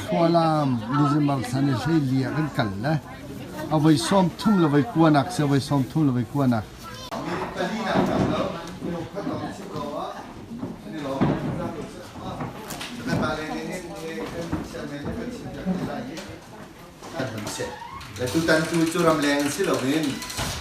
Khualam December thla ni 14 ah kan kal le a voi 30 le voi kuanak si a voi 30 le voi kuanak. Le tutan tu cu ramleng in si loin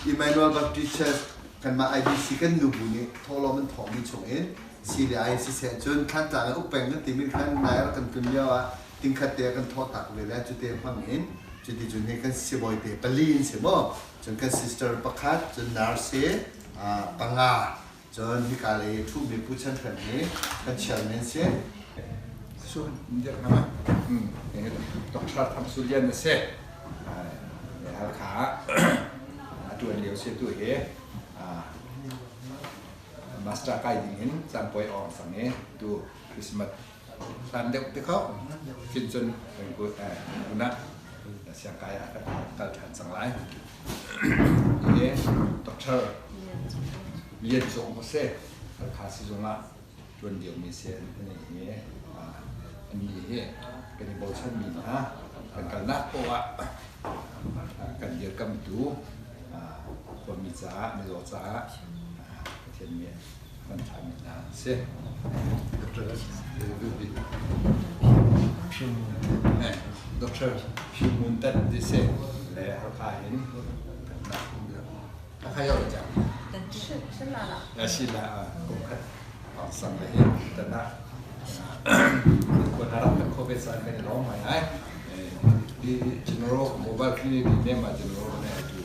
Emmanuel Baptist Church kanmah IBC kan nubu nih thawhlawm an thawhmi chungin si le ai siseh cun Thlantlang in ukpeng kan timi khan nai rak kan tlun lio ah tingkhat te kan thawh tak ve le cute hmang in cuti cun hi kan sibawi te pali in si maw cun kan sister pakhat cun nurse panga cun hika lei ṭhumi Pu Chan Hrem hi kan chairman si. Sun dirham Dr. Tham Su Lian na si. Halkha ah ṭuan lio si tu hi master kai ding in cangpoi awng sang i tu Christmas hlan deuh te kho fin cun kuna siang kai ah kal ṭhan cang lai. Hi Dr. Lian Zong ka si. Halkha sizung ah ṭuan liomi si an hi an ni hi kan i bochanmi hna kan kalnak poah ah kan dirkamtu khuami caah mizaw caah Pathian nih kan thlahmi hna an si. Dr. Phyu Ngun Tat ti si le Halkha in Halkha yau le cang. Si la kum khat sang le hi tan ah kuan haram kan COVID san kan i lawm ngai ngai. Di General Mobile Clinic ni ne ma General ne tu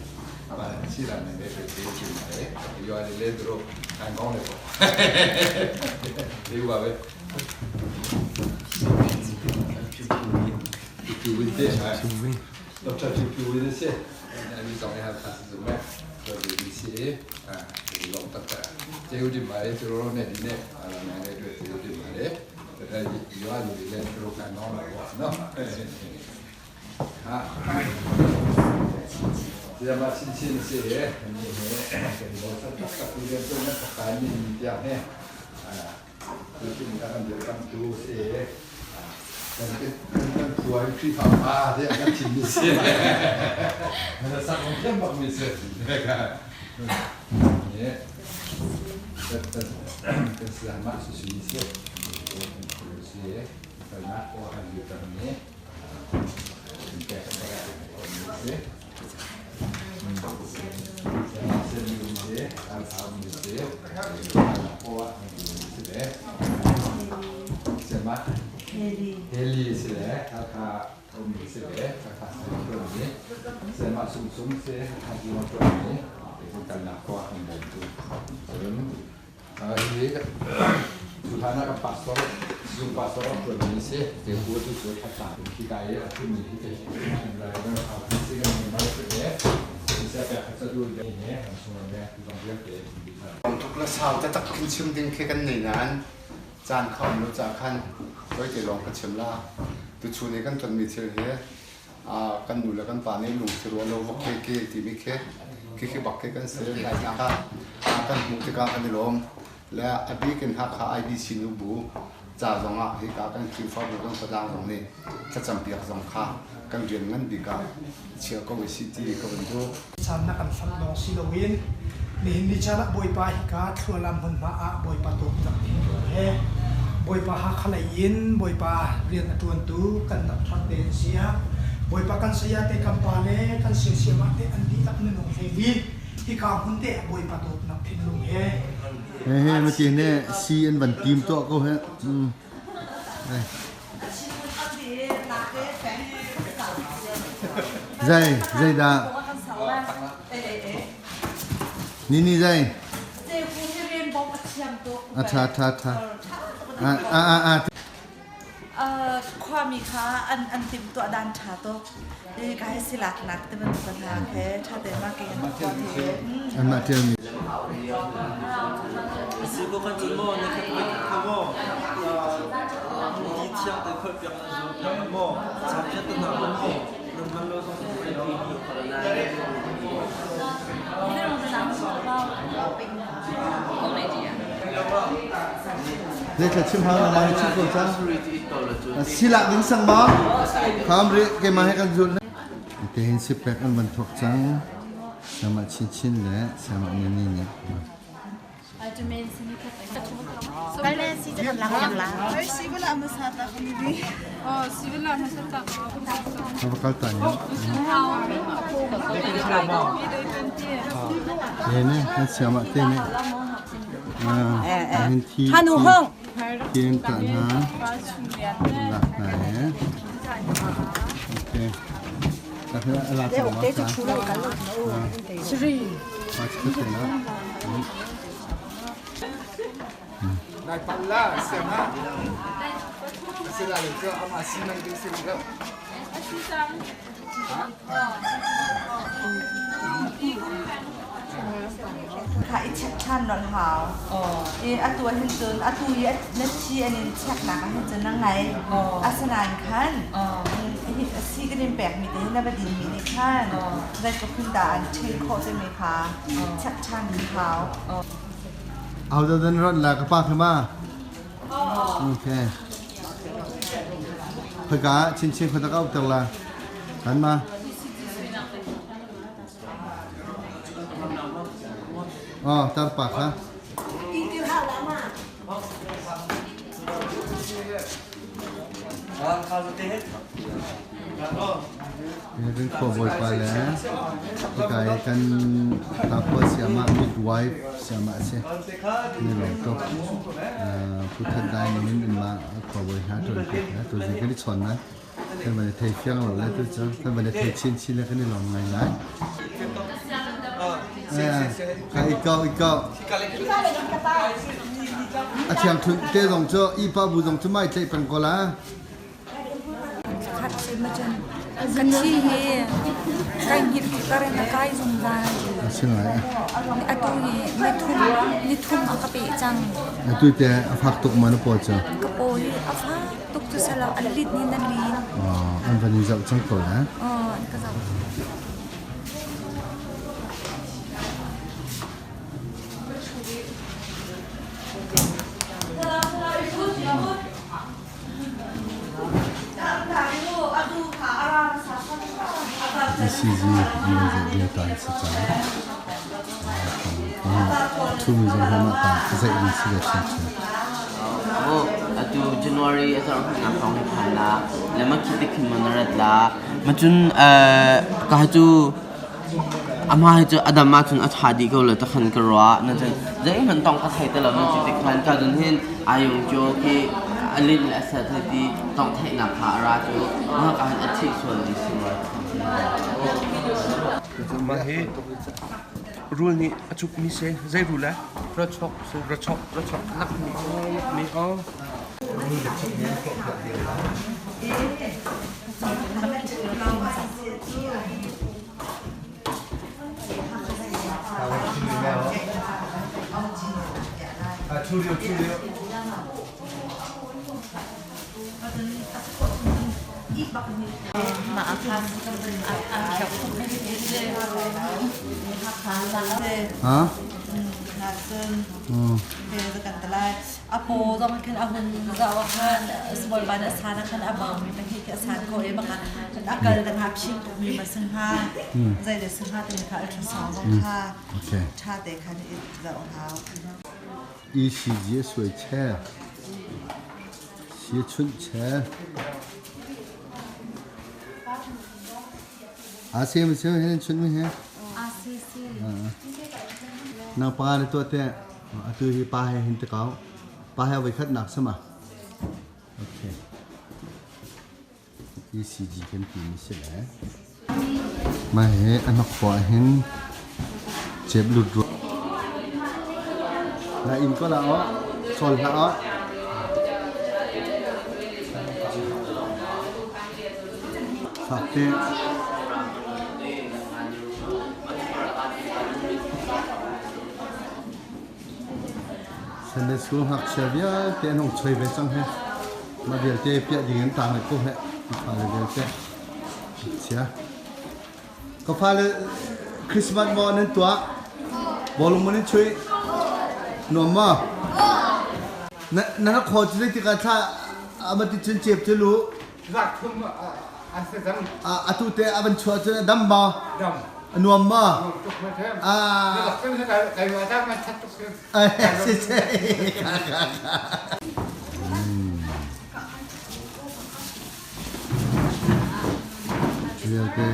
ma si la ne ne pe te chi ma le yo ale le dro kan gong le ko. Te wa ve. Piu win te Dr. Piu Win se ni zong he kha si zum me do si lom tak ta te u di ma le chu ro ne di ne ala na ne do te u di ma le ta yo a lu le ro ka no la wa no ha ya ma chin chin si he ni he kan bo sa tak tak ni to na ka ni ni tia he tu tin ka kan dir kam tu si kan kan phuai Khrihfa pa te kan thin mi si na sak ong thiam bak mi si kan siang su si si si na ko han yu tam ni ke ka ba si si al sa mi si ko si le si ma Heli si le Hakha ummi si le Hakha si ṭuanmi Semah Sungsung si Hakha Zung ṭuanmi kalnak khua kan bawmtu cun hi cu hlan ah kan pastor zung pastor a ṭuanmi si te pu tu cu thlatla khi ka i a ṭhumi hi te si kan mai si le Tuk la sau taktak khin chim ding khi kan nei nain caan kha um lo caah khan toite lawng ka chim la. Tuchun i kan tonmi thil hi kan nu le kan pa nih lungsi ruah lo vok ke ke timi khi khi bak khi kan si. Lai kha kan hmuh tikah kan i lawm. Le a bik in Hakha IBC nubu ca zong ah hika kan Khrihfabu kan khuadang zong nih thlacam piak zong kha kan rian ngan bik ah chia ko i si ti ka van duh. Caan na kan hlam lawng si loin nihin ni caan ah Bawipa hika thlualam hmunhma ah Bawipa dawtnak thinlung he Bawipa Hakha lei in Bawipa rian a ṭuantu kan dam te an si ah Bawipa kan saya te kan pa le kan siasiamah te an dihlak minung hlei hika hmun te ah Bawipa dawtnak thinlung he He he ma ti ne si an van tim tuah ko he. Zei zeidah Ni ni zei A ṭha ṭha ṭha a a a Khuami kha an an timhtuah dan ṭha tuk. I ka hi silaknak ti bantuk hna he ṭha tein mah ke an khua the. Anmah ṭialmi. Si ko kan cun maw na khat pek kha maw ti thiang te kholh piak na zu piak maw cham phiat te hna maw nan man lo zong Zeithla chim hau na mah chim ko cang. Silak ding sang ma? Kham ri keimah he kan zul. Te hin sipek an van thok cang. Sama chin chin le sama nini nih. Na va kal ta ni. Te ne, nan siam ah te ne. Hin thi. Hanu hong. Tien ta na. Lak na e. Okay. Ta kha ala cha ma ta. Sri. Ma cha te na. Nai pal la siam ha. Sila le chu ama si nang ding sim lo. Kha i check ṭhan non hau. I atu ah hin cun atu i na thi an in check nak ah hin cun na ngai. Asinain khan hi si kan in pekmi te hi na va dinmi nih khan zeitluk hin dah an ṭhen khawh timi kha check ṭhan hau. Ahodah dan rat la ka pa kha ma? Okay. Khoi chinchin khoi tak auh ter la. Kan ma? Oh, tar pa kha. Kan khuabawipa le hika i kan tapua siamah midwife siamah a si. Ni lawm tuk. Pu That Dai nih hin mah khuabawi hna ṭuan piak le tuzing kan i chawn nan. Kan van i thei fiang lo le tu cu kan van i thei chinchin le kan i lawm ngaingai. Ka i kau i kau. A thiang thun te zong cu ipa bu zong cu mai tlaih peng ko la. Khat si macun ka thi hi kai hngilh karen a kai zungzal. A si ngai. Atu hi nithum nithum a ka peh cang. Atu te a fak tuk ma na paw cu? Ka paw hi a fak tuk cu salo an lit ni nan lin. An van in zoh cang ko la. An ka zoh. ECG an zeih lio tan si cang. Ṭhumi zong hi mah ta zeih ding si ve hrimhrim. Atu January a zarh hnih hrawng hi phan la le ma khi te khin ma na rat la ma cun ka cu Amah hi cu a dam ahcun a ṭha dih ko lo ti khan ka ruah. Na cun zeihmanh tong ka thei ti lo na ti tik khan ka cun hin Ayung Kyaw khi a linh le a set hei ti tong theihnak kha a ra cu mah ka hin a thih sual ding si rua. Mah hi rul nih a cukmi si. Zei rul eh? Rachok si. Rachok, rachok. Nak mi mi aw. Ha? A paw zong khin a hun zoh ah khan small ban a san ah khan a baumi pahnih khi a san ko i baka a kal dang ah phim tukmi ma si hnga zei le si hnga timi kha ultrasound zong kha ṭha te khan i zoh hau. ECG a suai che. Si a chunh che. A se ma se hin chunh mi he. A si si. Nang pa le tuah te. Atu hi pa he hin te kau. Pa he voi khat nak sama. Okay. ECG kan ti mi si le. Ma he an khua hin chep lut ru. Na in ko la o. Sol hla o. Fakte. Sunday school ngakchia vialte an hung choi ve cang he. Mah vialte piah ding in tang le ko he. Fale vialte. Chia. Ka fale Christmas maw nan tuah? Bawlung maw nan chuih? Nuam maw? Na na khaw cu zeitik ah thla ama ti cun cep cu lu. Zak thum a si cang. Atu te a van chuah cun a dam ma? Dam. A nuam ma? Nuam tuk ma them. Ah. Na lak cun kai ma ta ma that tuk si. Si si. Vialte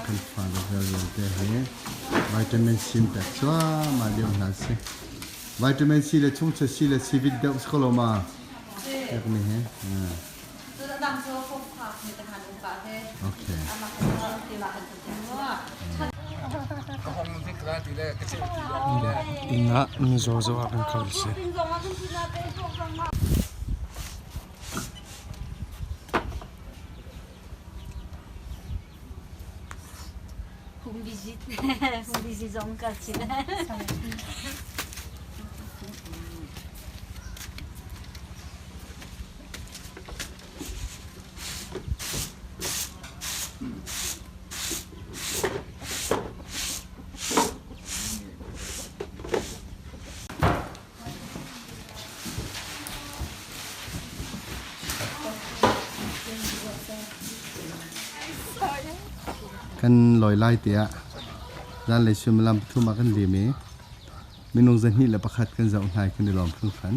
kan fale vialte hi vitamin C pek cuahmah lio hna si. Vitamin C le chungcha C le C vit deuh si ko lo ma? Pek mi he. Okay. Inn ah mizaw zoh ah kan kal si. Home visit home visit zong ka chin. Kan lawi lai tiah zanlei suimilam pathum ah kan lim i minung 201 kan zoh hna i kan i lawm hringhran.